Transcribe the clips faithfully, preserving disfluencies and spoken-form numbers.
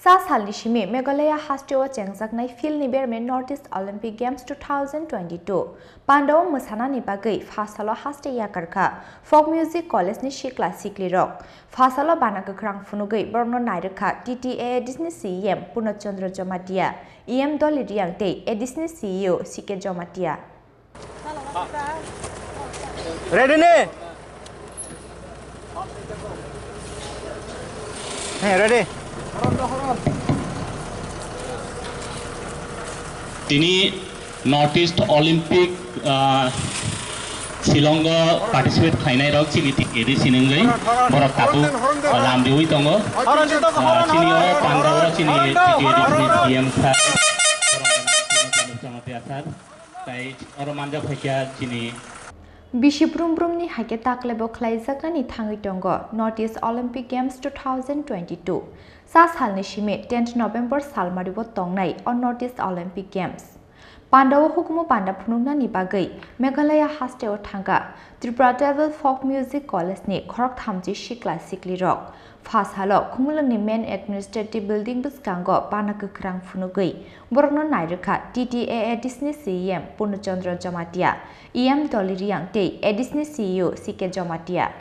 Sa salni simi Meghalaya hasteo chengjaknai philni bermani North East Olympic Games two thousand twenty-two. Pandao mwsanani bagwi pha salo haste yakarkha Folk Music College ni sikla siklirok. Pha salo bana kwkhwrang phunugwi borokno nairwkha T T A A D C ni C E M Purno Chandra Jamatia, E M Dolly Reang tei A D C ni C E O C K Jamatia. Ready ne? Hey, ready. Tini North East Olympic, ah, Shillong o participate khainai rok chini T T A D C nungwi borok tabuk, ah, lam riwi tongo. Ah, chini o pandao chini T T A D C ni C E M sir, borok Jamatia sir. Tai oro manja phaikha chini. Bisi brum brumni haikhe taklebo khlaijaknani thangwi tongo North East Olympic Games two thousand twenty-two. Sa salni simi tenth November salmario tongnai o North East Olympic Games. Pandao hukumu panda phunuknani bagwi Meghalaya hasteo thangkha Tripura Tribal Folk Music College ni khorok thamchi sikla siklirok. Pha salo Khumulwngni main administrative building bwskango bana kwkhwrang phunugwi borokno nairwkha T T A A D C ni C E M Purno Chandra Jamatia, E M Dolly Reang tei A D C ni C E O C K Jamatia.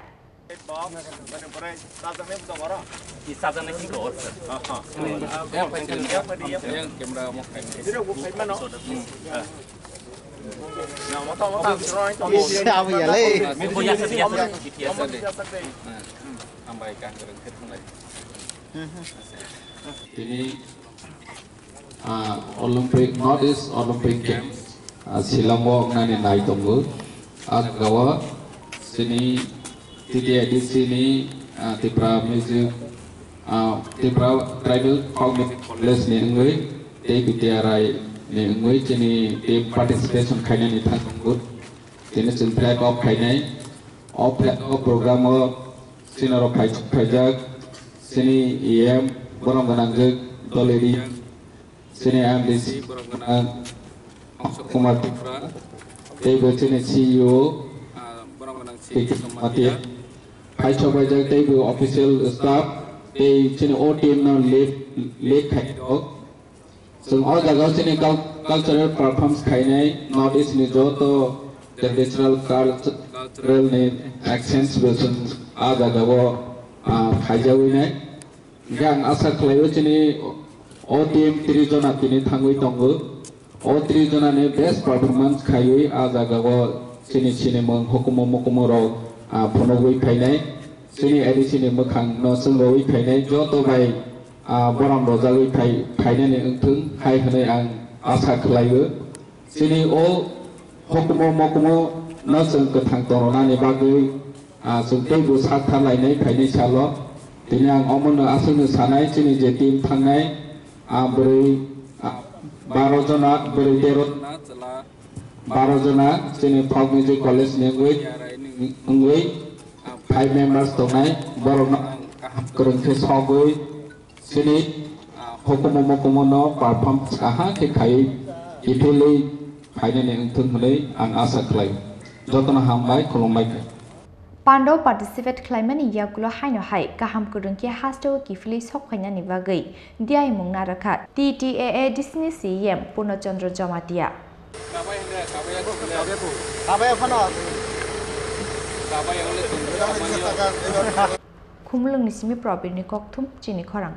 Hambai, kaham kwrwng khe thanglaio. Tini, ah, Olympic, North East Olympic Games, ah, Shillong o wngnani nai tongo. Ah, jagao chini T T A D C ni, ah, Tripura Music, ah, Tripura Tribal Folk Music College ni wngwi tei B T R I ni wngwi chini team participation khainani thang tongo. Tini chwng flag off khainai. O flag off program o chini rok phai-, phaijak, chini E M borom gwnangjak Dolly Reang, chini M D C borom gwnang Kumar Tripura, tei bo chini C E O, ah, borom gwnang C E O Matia. Phai sok phaijak tei bo official staff tei chini o team no lead, lead khai rok. Chwng o jagao chini cul-, cultural performance khainai North East ni joto traditional cult-, cultural ni exchange bo chwng a jagao, ah, khaijagwi nai. Hingkhe ang asa khlaio chini o team tris jona tini thangwi tongo. O tris jona ni best performance khaiwi a jagao chini sinimung hukumu mukumu rok, ah, phunugwi phainai. Chini A D C ni mwkhang no chwngrogwi phainai joto bai ah, borom rojagwi phai-, phainani wngthung hai hwnwi ang asa khlaio. Chini o hukumu mukumu no chwng kwthang tongnani bagwi, ah, chwng teibo sak tharlainai phainai salo. Tini ang omono aswkno sanai chini je team thangnai, ah, bwrwi, ah, baro jona, bwrwi tero jona, chwla baro jona chini Folk Music College ni wngwi, wngwi, ah, five members tongnai, borokno ang kaham kwrwng khe sogwi, Chini, ah, hukumu mukumu no perform kaham khe khaiwi kiphilwi phainani wngthung hwnwi ang asa khlai. Jotono hambai, khulumbai khe. Pandao participate khlaimani yagulo haino hai kaham kwrwng khe hasteo kiphilwi sok phainani bagwi diaimung narwkha T T A A D C ni C E M Purno Chandra Jamatia. Khumulwngni simi Probirni kokthum chini khorang.